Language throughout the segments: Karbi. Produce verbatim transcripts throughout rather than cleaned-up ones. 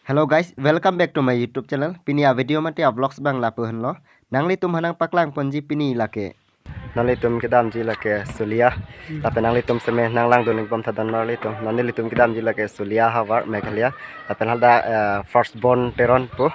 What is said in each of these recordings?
Hello guys, welcome back to my YouTube channel. Pini a-video mate a-vlogs abang lapu henlo. Nanglitum aphan nangpaklang ponji pini lake. Nanglitum kedamji lake Sulia. Hmm. Lapen nanglitum seme nanglangdun-ik bomtha donmarlitum. Nanglitum kedamji lake Sulia havar Meghalaya. Lapen hadak, eh, first born Teron pu.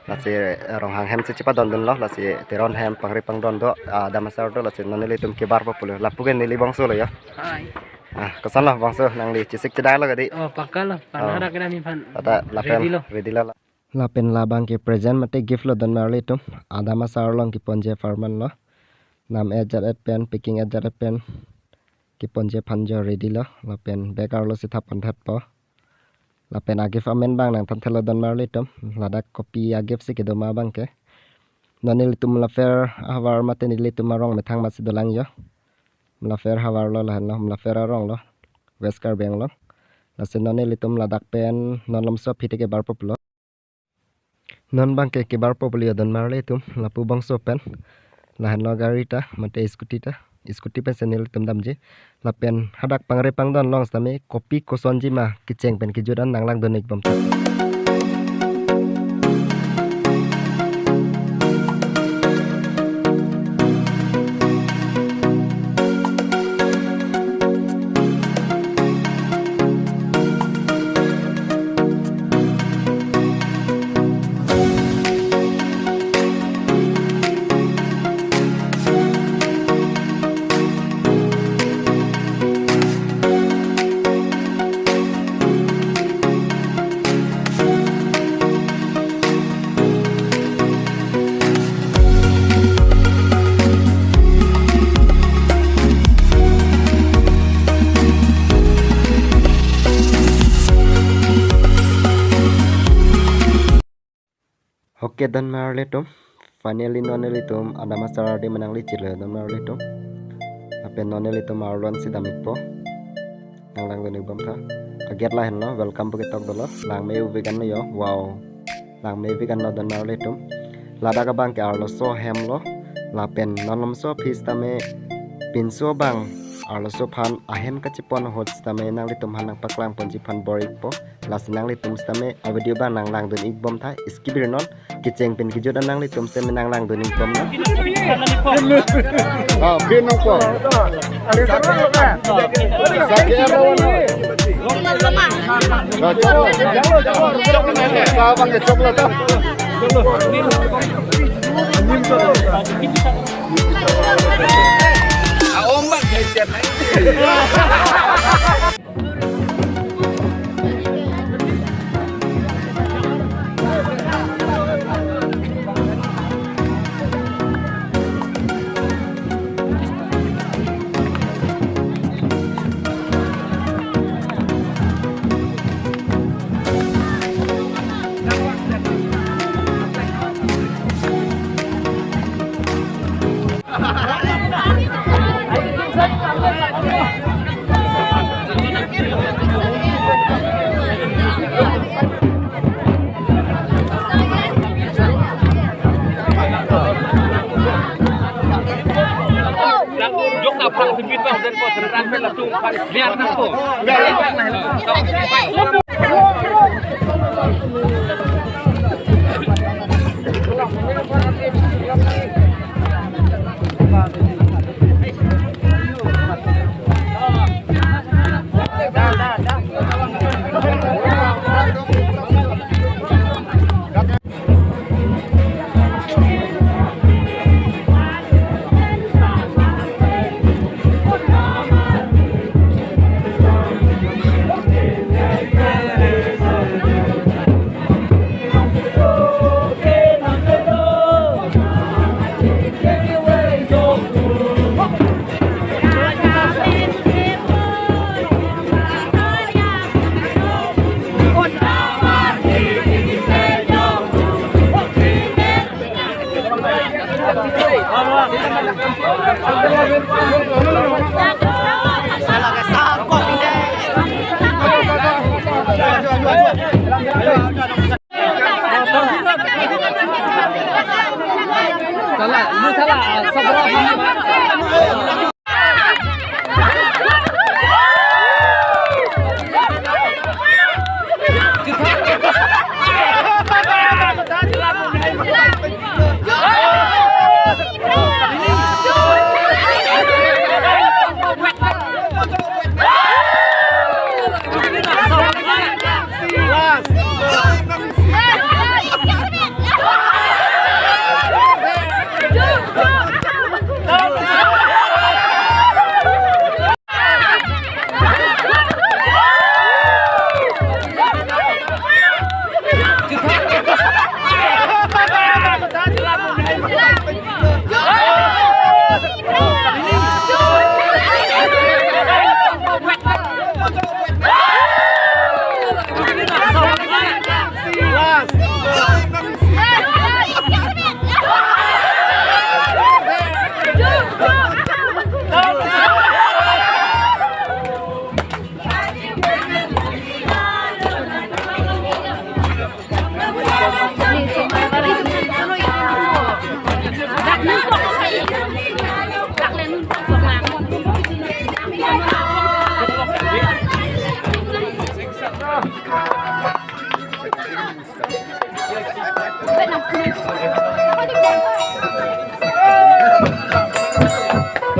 Lasi, eh, Ronghang hem si chepadondunlo. Lasi Teron hem pangri pangdon do, ah, Adam Asar do. Lasi nanglitum kebarpo pulo. Lapu ke neli bangso lo ya. Hai. Ah, kosonlo bangso, nangli chesik chedai lo kadi? Oh, pakka lo. Oh. Panara kena mi phan. Tata lapen ready lo. Ready lo. Lapen labang ke present mate gift lo donmarlitum. Adam Asar along keponji apharman lo. Nam-et jat-et pen, packing-et jat-et pen keponji aphan jo ready lo. Lapen bag arlo si thap ponthetpo. Lapen a-gift amen abang nangthanthelo donmarlitum. Ladak kopi a-gift si kedo ma abang ke. Non nelitum Mulafare havar mate nelitum arong methang masi dolang jo. Mulafare havar lo lahenlo, Mulafare arong lo, West Karbi Anglong. Lasi non nelitum ladak pen non Lumso aphi te kebarpo pulo. Non abang ke kebarpo pulo donmarlitum, lapu bangso pen. Lahenlo gari ta, mate scooty ta, scooty pen si nelitum damji. Lapen hadak pangri pangdon along sitame kopi kosonji ma kecheng pen kejut an nanglangdun-ik bomtha. Okay, donmarlitum. Finally, non nelitum Adam Asar ardi manang lichilo donmarlitum. Lapen non nelitum arlo an si dam-ikpo. Nanglangdun-ik bomtha. A-gate lahenlo, welcome pu ketok dolo. Langme-uvik anlo jo. Wow. Langme-uvik anlo donmarlitum. Ladak abang ke arloso hem lo. Lapen non Lumso aphi sitame pinso abang arloso aphan ahem kachepon ahut sitame nanglitum aphan nangpaklang ponji aphan bor-ikpo. Lasi nanglitum sitame a-video abang nanglangdun-ik bomtha, skip ri non, kecheng pen kejut an nanglitum sitame nanglangdun-ik bomnon. Ah, pin nangpo. Sake aro. Ah, choklo. Sa abang ke choklo ta. Ah, ombak headset. Tala, lu tala, sabra.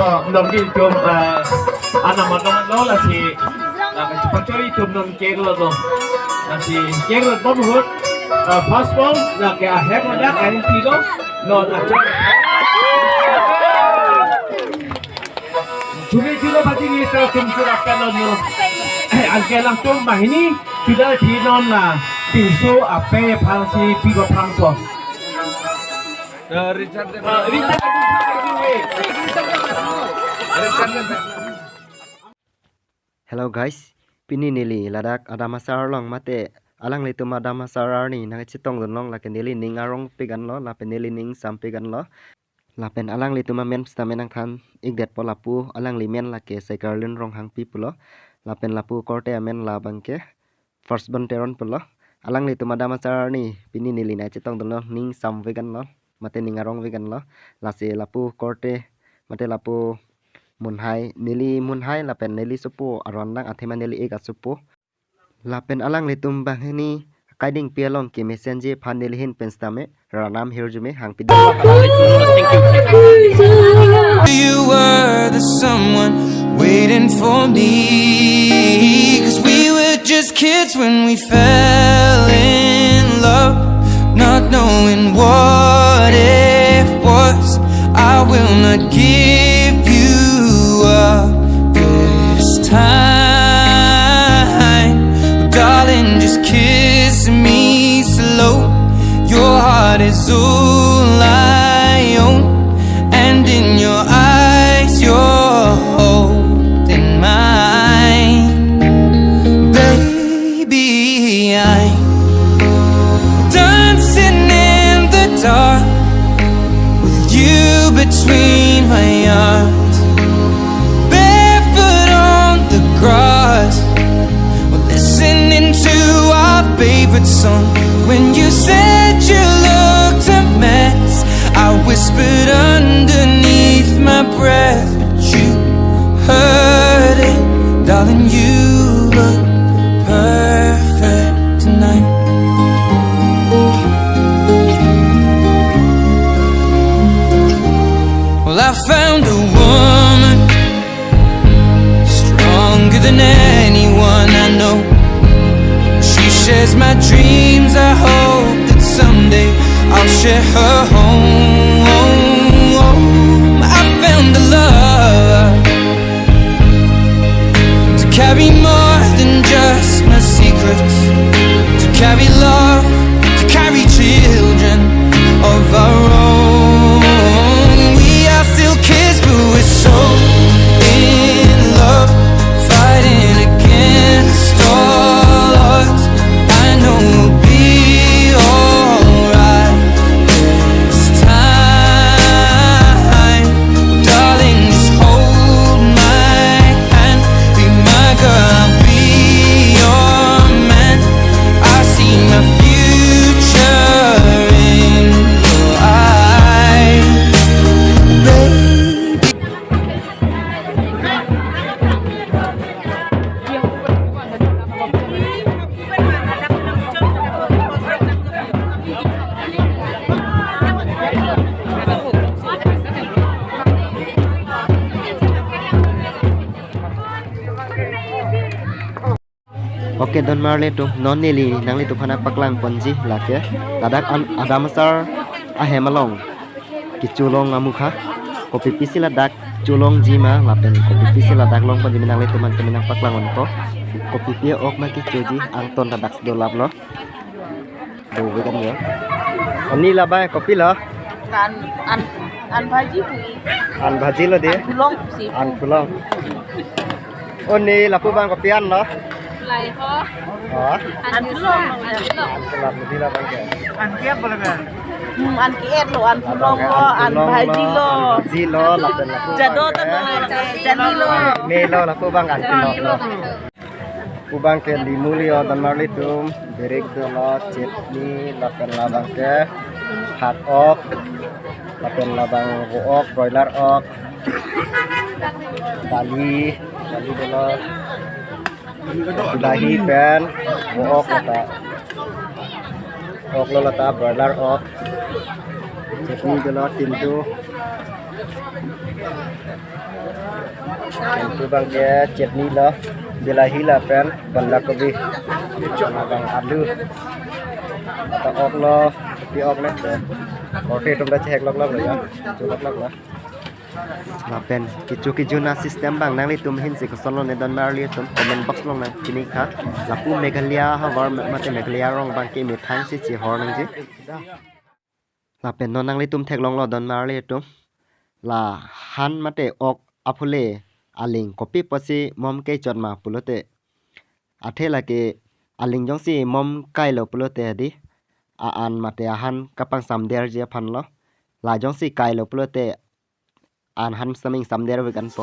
Nonke itum, eh, anam adong lo lasi, eh, pachori itum non kek lo do. Lasi kek lo bom hut, eh, first ball, lake ahem ada kain tilo, non achor. Juli julo pati ni ta tum chura pelon no. Anke alangtum banghini, sudah di non la, pinso ape pangsi pigo pangko. Eh, Richard, eh, Richard, Richard. Hello guys, pini neli ladak Adam Asar along mate alanglitum Adam Asar arni nangchetongdun long, lake neli ning arong pik anlo, lapen neli ning sam pik anlo. Lapen alanglitum amen sitame nangthan ikdet po, lapu alangli men lake Saikarlin Ronghangpi pulo. Lapen lapu korte amen labangke First Born Teron pulo. Alanglitum Adam Asar arni pini neli nangchetongdun lo, ning sam vegan lo, mate ning arong vegan lo. Lasi lapu korte, mate lapu munhai, neli munhai lapen neli sopo aron lang athema neli ik asopo. Lapen alanglitum banghini kaiding pi along ke messenger phan neli hin pen sitame ranam hirjume hangpi. You were the someone waiting for me, 'cause we were just kids when we fell in love, not knowing what it was. I will not give you up this time. Darling, just kiss me slow. Your heart is all I own, and in your eyes, you're holding mine. Baby, I'm dancing in the dark with you between my arms, barefoot on the grass. We're listening to our favorite song. When you said you looked a mess, I whispered underneath my breath, but you heard it. Darling, you look perfect tonight. Well, I found a woman stronger than anyone I know. She shares my dreams. I hope that someday I'll share her home. I found a love to carry more than just my secrets, to carry love, to carry children of our own. We are still kids, but we're so in love, fighting against all odds. I know we'll be alright this time. Darling, just hold my hand. Be my girl, I'll be your man. I see my future in your eyes, baby. Okay, donmarli atum, non neli nanglitumphan paklang ponji lake ladak an Adam Asar ahem along kecholong amukha. Kopi pisi ladak cholongji ma lapen kopi pisi ladak long ponji ma, nanglitumphan sitame nangpaklang ponpo. Kopi pi ok ma kechoji, angton ladak si dolap lo. Do vegan ya. Ani labang kopilo? An, an, an bhaji hui. An bhaji lo de. An pulong si. An pulong. Oni lapu abang kopi an lo? Lai ho. Oh. An pulong. An pulong. An pulong, di labang ke. An ke-et lo, an pulong lo, an bhaji lo. An bhaji lo, lapen lapu jado abang ke. Jani lo. Ni lo lapu abang an pulong lo. Lapu abang ke limu li-o, donmarli atum, birik dolo, chutney, lapen labang ke hak ok, lapen labang vo ok, broiler ok, dali, dali dolo, dahi pen vo ok lata, ok lo lata, broiler ok, chutney dolo, tintu. Pen tu abang ke chutney lo, bilahi lapen banda kobi, abang alu, ata ok lo, kopi ok lo, korte atum ta chehek lok lok lo ya, chu lok lok lo. Lapen kecho kejun asystem abang nanglitum ahin si koson lo ne donmarli atum comment box along nangchini tha. Lapu Meghalaya havar mate Meghalaya arong abang ke methang si chehor nangji. Lapen non nanglitum theklong lo donmarli atum, la han mate ok aphule aling kopi pusi mom kechot ma pulote, athe lake aling jongsi mom kailo pulote hadi, a-an mate ahan kapangsamderji aphan lo. La jongsi kailo pulote, an han saming samder vegan po.